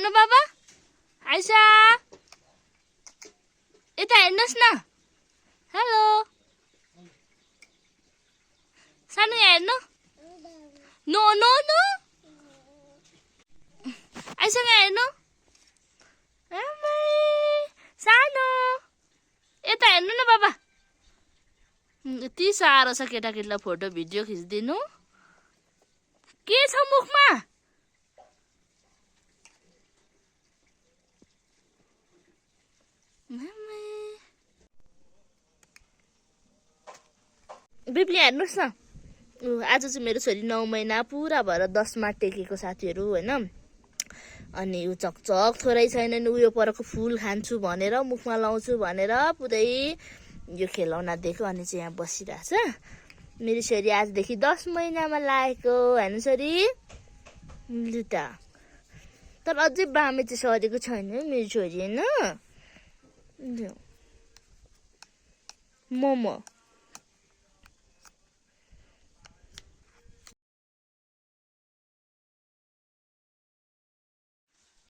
हेर्नु बाबा आइसा यता हेर्नुहोस् न हेलो सानो यहाँ हेर्नु नो नो नो आइसँग हेर्नु सानो यता हेर्नु न बाबा यति साह्रो छ केटाकेटीलाई फोटो भिडियो खिचिदिनु के छ मुखमा बिप्ली हेर्नुहोस् न आज चाहिँ मेरो छोरी 9 महिना पुरा भएर 10मा टेकेको साथीहरू होइन अनि ऊ चकचक थोरै छैन उयो परको फुल खान्छु भनेर मुखमा लाउँछु भनेर पुरै यो खेलौना दिएको अनि चाहिँ यहाँ बसिरहेछ मेरो छोरी आजदेखि 10 महिनामा लागेको होइन छोरी लुटा तर अझै बामे चाहिँ सरेको छैन मेरो छोरी होइन मोमो